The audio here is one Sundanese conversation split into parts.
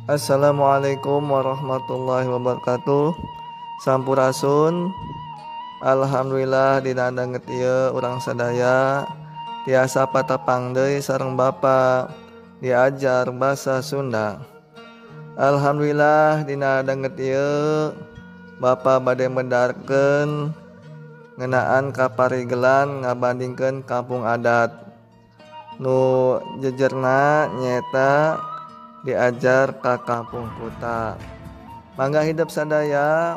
Assalamualaikum warahmatullahi wabarakatuh. Sampurasun. Alhamdulillah dina danget ieu urang sadaya tiasa patepang deui sareng Bapa diajar basa Sunda. Alhamdulillah dina danget ieu Bapa bade medarkeun ngeunaan kaparigelan ngabandingkeun kampung adat. Nu jejerna nyaeta diajar ka kampung Kuta. Mangga hidep sadaya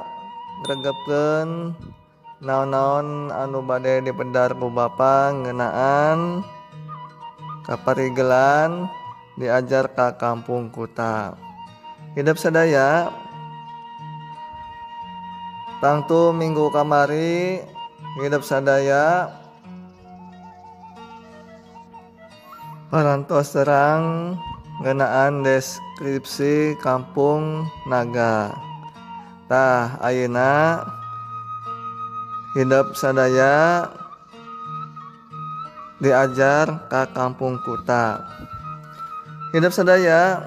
ngregepkeun naon-naon anu bade dipedar ku Bapa ngeunaan kaparigelan diajar ka kampung Kuta. Hidep sadaya tangtu minggu kamari hidep sadaya parantos terang ngeunaan deskripsi Kampung Naga. Tah ayeuna hidep sadaya diajar ka Kampung Kuta. Hidep sadaya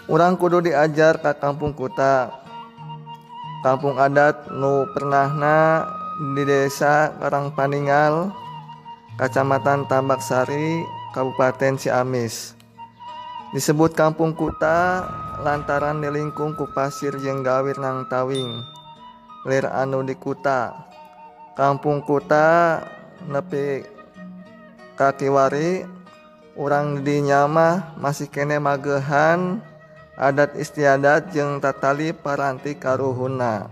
urang kudu diajar ka Kampung Kuta. Kampung adat nu pernahna di desa Karangpaningal, Kacamatan Tambaksari, Kabupaten Ciamis. Disebut Kampung Kuta lantaran dilingkung ku pasir jeung gawir nang tawing lir anu di Kuta. Kampung Kuta nepi ka kiwari urang di dinya mah masih keneh magehan adat istiadat jeung tatali paranti karuhunna.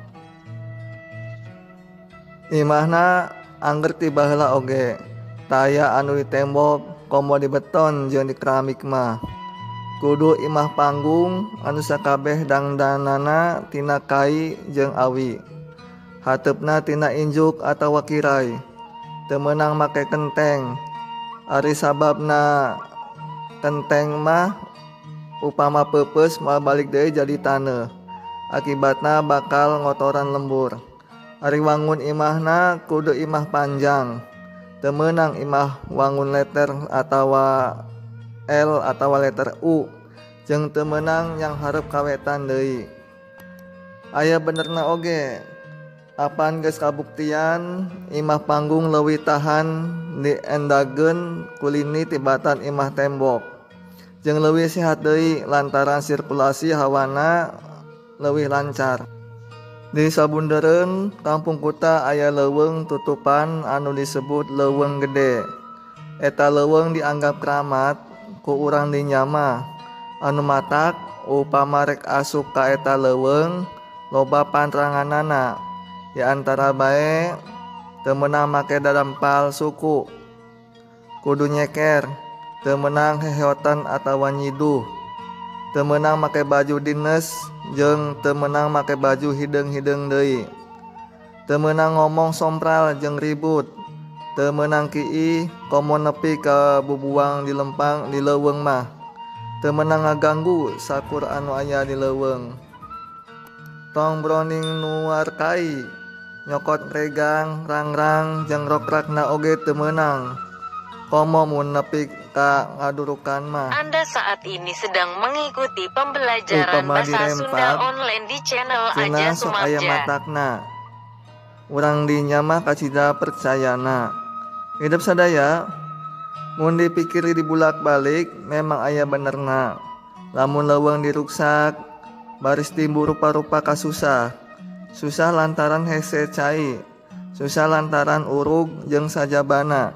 Imahna angger ti baheula oge taya anu di tembok komo di beton jeung di keramik mah. Kudu imah panggung anu sakabeh dangdanana tina kai jeung awi. Hateupna tina injuk atawa kirai. Teu meunang make kenteng. Ari sababna kenteng mah upama peupeus moal balik deui jadi taneuh. Akibatna bakal ngotoran lembur. Ari wangun imahna kudu imah panjang. Teu meunang imah wangun letter atawa L atawa letter U jeung teu meunang yang hareup kawetan deui. Aya benerna oge. Apan geus kabuktian imah panggung leuwih tahan diendageun kulini tibatan imah tembok. Jeung leuwih sehat deui lantaran sirkulasi hawana leuwih lancar. Di sabundereun Kampung Kuta aya leuweung tutupan anu disebut Leuweung Gede. Eta leuweung dianggap keramat ku urang dinya mah. Anu matak upama rek asup ka eta leuweung loba pantranganana. Di antara bae teu meunang make dadampal suku. Kudu nyeker, teu meunang heheotan atawa nyiduh. Teu meunang make baju dines jeung teu meunang make baju hideung-hideung deui. Teu meunang ngomong sompral jeung ribut. Teu meunang kiih komo nepi ka bubuang di lempang di leuweung mah. Teu meunang ngaganggu sakur anu aya di leuweung. Tong broning nuar kai, nyokot regang, rangrang jeung rokrakna oge teu meunang. Komo mun nepi ka ngadurukan mah. Anda saat ini sedang mengikuti pembelajaran Upama bahasa Sunda dirempak, online di channel cenah Aja sok aya Sumarja. matakna. Urang dinya mah kacida percayana. Hidup sadaya mun dipikir dibulak-balik memang aya benerna. Lamun leuweung diruksak baris timbul rupa-rupa kasusah. Susah lantaran hese cai, susah lantaran urug jeung sajabana.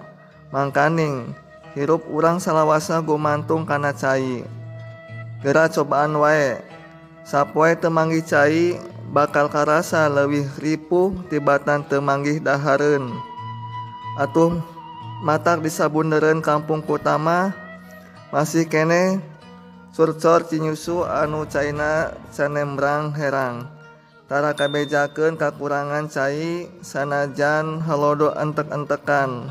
Mangkaning hirup urang salawasa gumantung kana cai. Geura cobaan wae. Sapoe teu manggih cai bakal karasa leuwih ripuh tibatan teu manggih dahareun. Atuh matak di sabundereun Kampung Kuta mah masih keneh curcor cinyusu anu caina canembrang herang. Tara kabejakeun kakurangan cai sanajan halodo entek-entekan.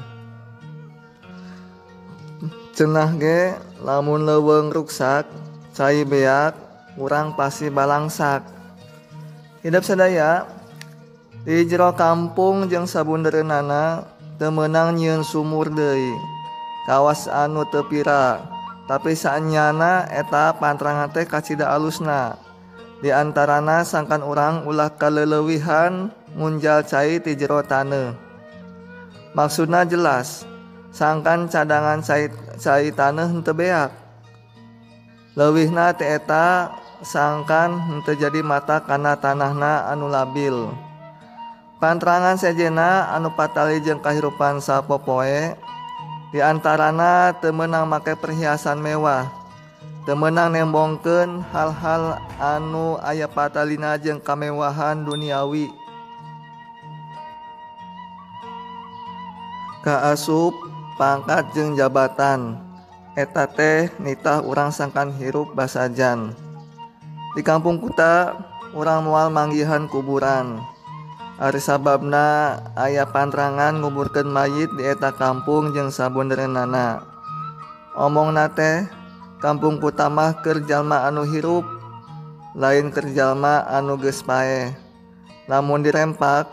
Cenah ge lamun leuweung ruksak cai beak urang pasti balangsak. Hidep sadaya di jero kampung jeung sabundereunana teu meunang nyieun sumur deui. Kawas anu teu pira Tapi saenyana eta pantrangan teh kacida alusna. Di antarana sangkan urang ulah kaleleuwihan ngunjal cai ti jero taneuh. Maksudna jelas, sangkan cadangan cai taneuh henteu beak. Leuwihna teh eta sangkan henteu jadi mata kana tanahna anu labil. Pantrangan sejenna anu patali jeung kahirupan sapopoe, di antarana teu meunang make perhiasan mewah, teu meunang nembongkeun hal-hal anu aya patalina jeung kamewahan duniawi. Kaasup pangkat jeung jabatan eta teh nitah urang sangkan hirup basajan. Di kampung kuta urang moal manggihan kuburan. Ari sababna aya pantrangan nguburkeun mayit di eta kampung jeung sabeundeurna. Omongna teh kampung kuta mah keur jalma anu hirup, lain keur jalma anu geus paeh. Lamun dirempak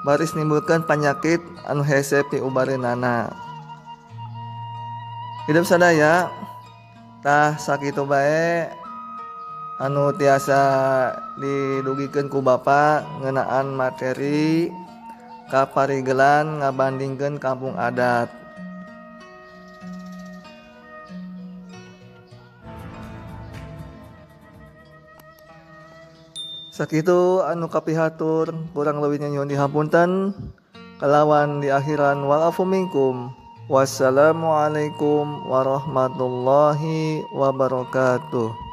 baris nimbulkeun panyakit anu hese piubareunana. Hidup sadaya tah sakitu bae anu tiasa didugikeun ku Bapa ngeunaan materi kaparigelan ngabandingkeun kampung adat. Sakitu anu kapihatur, kurang leuwihnya nyuhun dihapunten. Kalawan di akhiran wal afu minkum. Wassalamualaikum warahmatullahi wabarakatuh.